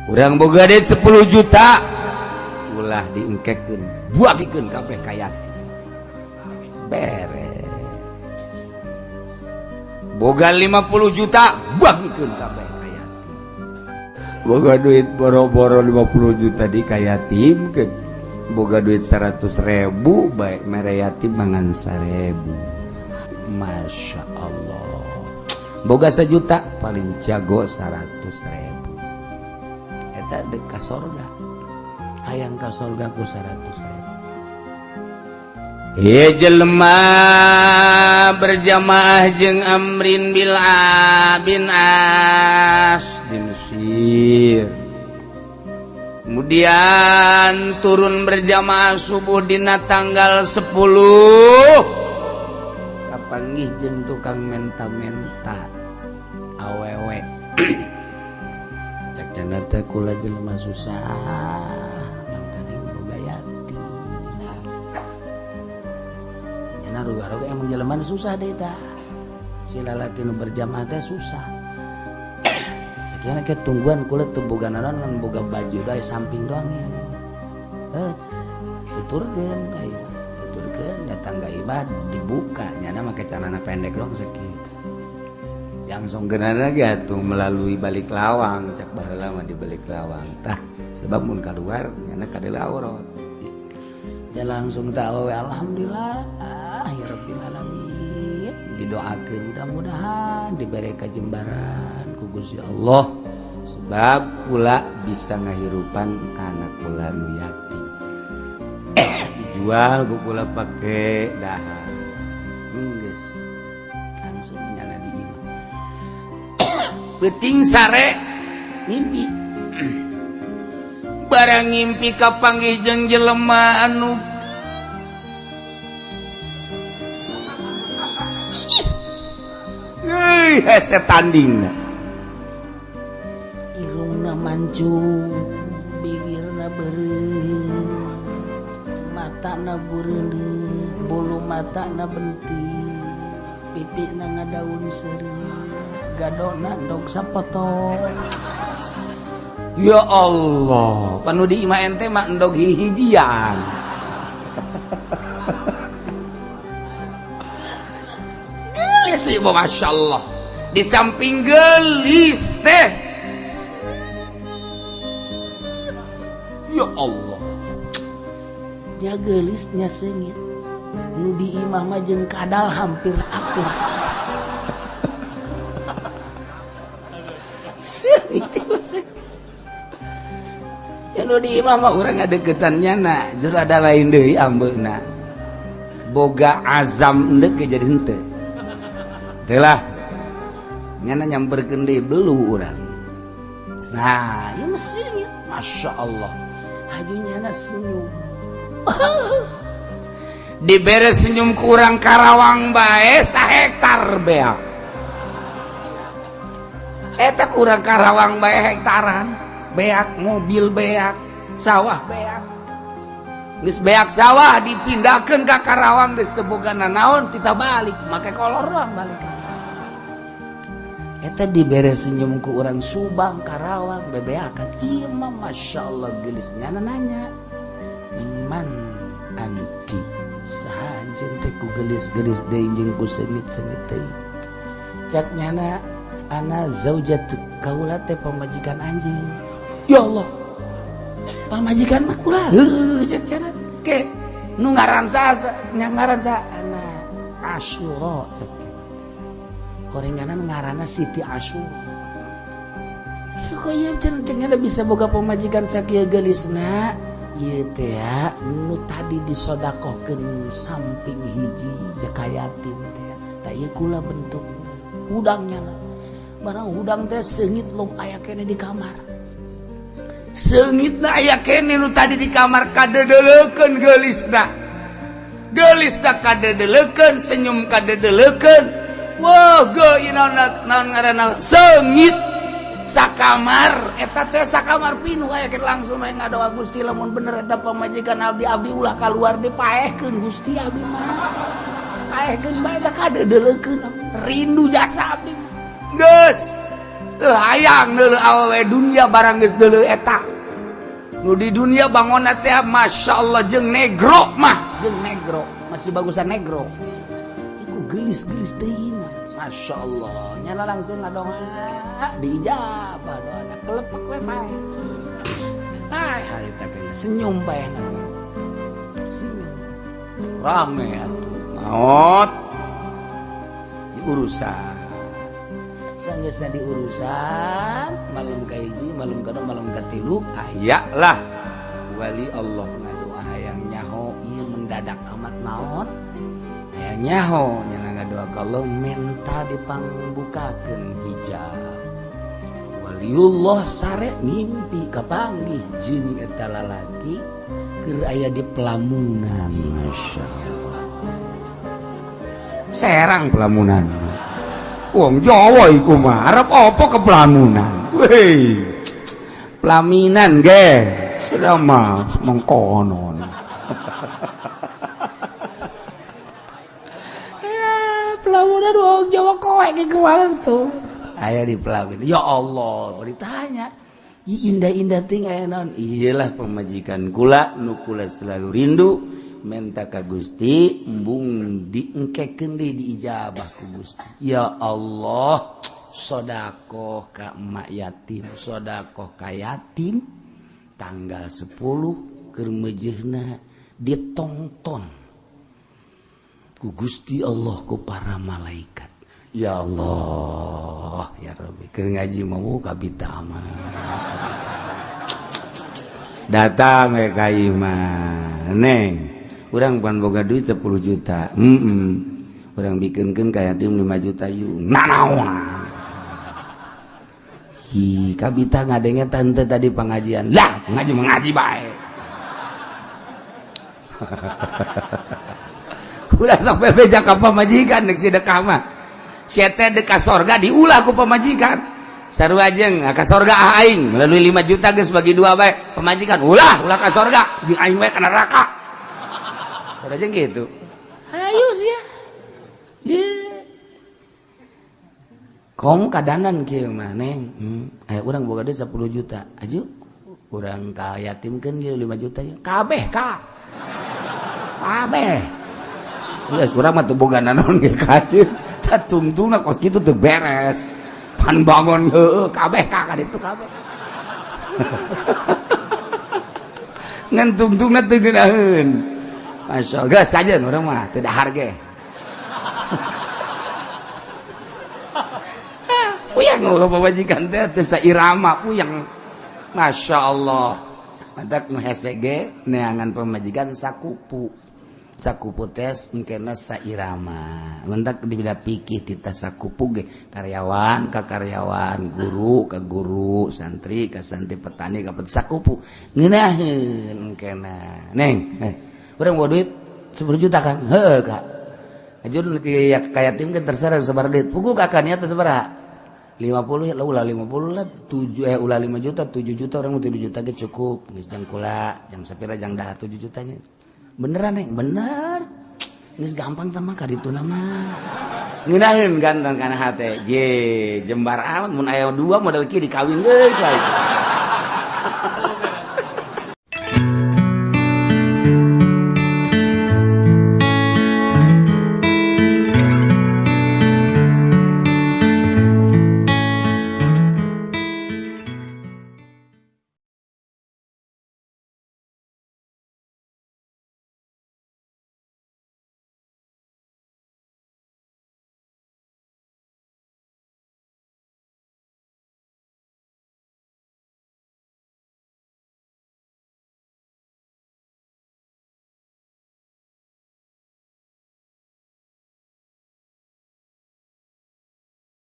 Urang boga duit 10 juta, ulah diengkekeun, buagikeun kabeh ka yatim. Beres. Boga 50 juta, bagikeun kabeh ka yatim. Boga duit boro-boro 50 juta di ka yatimkeun, boga duit 100 ribu baik mere yatim mangan 1000. Masya Allah. Boga sejuta paling jago 100 ribu. Eta dek ka sorga, hayang ka sorga ku 100 ribu. Ye jelema berjamaah jeung Amrin bil bin As di Mesir. Kemudian turun berjamaah subuh dina tanggal 10, kapanggih jeung tukang menta-menta awewe. Cek cenah teh, "Kula jelema susah, mangkaning boga yatim." Nyana ruga-ruga emang jelema nu susah deh tah. Si lalaki nu berjamaah teh susah. Cek cenah ke, "Tungguan, kula teu boga naon, ngan boga baju da samping doang ya." Eh, tuturkeun ka imah, tuturkeun, datang ka imah dibuka, nyana make celana pendek doang sakitu. Langsung genana ge atuh melalui balik lawang, cak baheula mah di balik lawang tah, sebab mun keluar nyana kadeuleu aurat. Ya langsung tahu, alhamdulillah ya rabbil alamin, didoakeun mudah-mudahan diberi kajembaran ku Gusti Allah. Sebab kula bisa ngahirupan anak kula nu yatim, dijual ku kula pake dahar. Geus. Langsung nyana di imah. Peuting sare mimpi. Barang ngimpi kapanggih jeung jelema anu euy hese tanding. Irungna mancung, bibirna beureum, matana bureuleuh, bulu matana bentik, pipina ngadaun seureuh, gadona endog sapotong. Ya Allah, panu di imah ente mah endog hihijian. Gelis ibu, Masya Allah. Di samping gelis teh, ya Allah. Nya geulisnya seungit, nu di imah mah jeung kadal hampir akur. Seungit itu. Ya nu di imah mah urang ngadeukeutan nyana, jur ada lain deui ambeuna. Boga azam endek ge jadi henteu. Teu lah. Nyana nyamperkeun deui belu urang. Nah, ieu mah seungit, Masya Allah. Haju nyana senyum. Dibere senyum ku urang Karawang bae sahektar beak. Eta kurang Karawang bae hektaran. Beak mobil, beak sawah, beak geus beak sawah dipindahkeun ka Karawang, geus teu boga nanaon, tita balik make kolor doang balik. Eta dibere senyum ku urang Subang, Karawang bebeakan. Ieu mah Masya Allah geulis. Nyana nanya, "Man anti, saha anjeun teh ku geulis-geulis deui jeung ku seungit-seungit teh?" Cak nyana, "Ana zaujatuk, kaula teh pamajikan anjeun." "Ya Allah, pamajikan mah kula?" "Heueuh," cek cenah. "Ke nu ngaran saha?" "Nya ngaran saha?" "Ana Asyura," cek. Horenganan ngaranna Siti Asyura. Kok ieu cenah cenah bisa boga pamajikan sakieu geulisna? Ieu teh nu tadi disodakohkeun samping hiji jaka yatim teh. Tah, ieu kula bentukna. Hudang nyana. Barang hudang teh seungit long aya keneh di kamar. Seungitna aya keneh nu tadi di kamar, kadedeleukeun geulisna. Geulisna kadedeleukeun, senyum kadedeleukeun. Wah, ge naon naon ngaranna seungit sakamar eta teh, sakamar pinuh aya keneh. Langsung we ngadoa, "Gusti, lamun bener eta pamajikan abdi, abdi ulah kaluar, dipaehkeun Gusti, abdi mah paehkeun bae." Eta kadedeleukeun, rindu jasa abdi. Geus. Teu hayang neuleuh awewe dunia barang geus deuleu eta. Nu di dunia bangonna teh masyaallah jeung negro mah, jeung negro, masih bagusan negro. Iku geulis-geulis teuing mah. Masya Allah, nyala langsung ngadoa, diijabah doana, kelepek we paeh. Paeh harita kena senyum paeh lagi. Senyum. Rame atuh. Maot. Diurusan. Sanggeusna diurusan, malam kahiji, malam kadua, malam katilu, aya lah wali Allah ngadoa hayang nyaho ieu mendadak amat maot. Hayang nyaho nya ngadoa ka Allah menta dipangbukakeun hijab. Waliullah sare ngimpi kapanggih jeung eta lalaki keur aya di pelamunan, masyaallah. Serang pelamunan. Wong Jawa iku mah arep apa ke pelamunan. Weh. Pelaminan ge. Sudah mah mengkonon. Ya, pelamunan wong Jawa kowe ge tuh. Aya di pelamin. Ya Allah, ditanya. Ih, indah-indah ting aya naon? Iyalah pemajikan kula nu kula selalu rindu menta ka Gusti embung diengkekeun deui diijabah ku Gusti. Ya Allah, sodakoh ka emak yatim, sodakoh ka yatim tanggal 10 keur meujeuhna ditongton ku Gusti Allah ku para malaikat. Ya Allah, ya Rabbi, keur ngaji mau kabita mah. Datang we ka imah. Neng, urang pan boga duit 10 juta. Urang bikinkeun ka yatim 5 juta yuk. Nanaon? Hi, kabita ngadenge tante tadi pengajian. Lah, ngaji mengaji bae. Ulah sampai beja ka pamajikan deuk sedekah mah. Sia teh deuk ka sorga diulah ku pamajikan. Sarua jeung ka sorga aing melalui 5 juta geus bagi dua bae. Pamajikan ulah ulah ka sorga jeung aing we ka neraka. Sarua jeung kitu. Ayo sia. Ye. Kom kadanan kieu mah neng. Aya urang boga duit 10 juta. Aju urang ka yatimkeun ieu 5 juta ieu. Kabeh ka. Kabeh. Geus urang mah teu boga nanaon ge ka dieu. Tah tungtungna kos kitu teu beres. Pan bangun heueuh kabeh ka ka ditu kabeh. Ngan tungtungna teu geunaheun. Masya Allah, geus kajeun urang mah teu dahar ge. Puyeng lo pamajikan teh teu sairama puyeng. Masya Allah. Mantak nu hese ge neangan pamajikan sakupu. Sakupu teh engkena sairama. Mantak dibeda pikir tita sakupu ge karyawan ka karyawan, guru ka guru, santri ka santri, petani ka petani, sakupu. Ngeunaheun engkena. Neng, urang bawa duit 10 juta kan? Heeh, Kak. Ajun ya ka yatim kan terserah sabar duit. Puguh kakak niat sabaraha? 50 ya ulah 50 lah 7 ulah 5 juta 7 juta orang 7 juta ge cukup geus jang kula jang sapira jang dahar 7 jutanya. Beneran neng, bener. Geus gampang tah mah ka ditu mah. Ngeunaheun ganteng kana hate. Je jembar amat mun aya dua model kieu dikawin deui ku aing.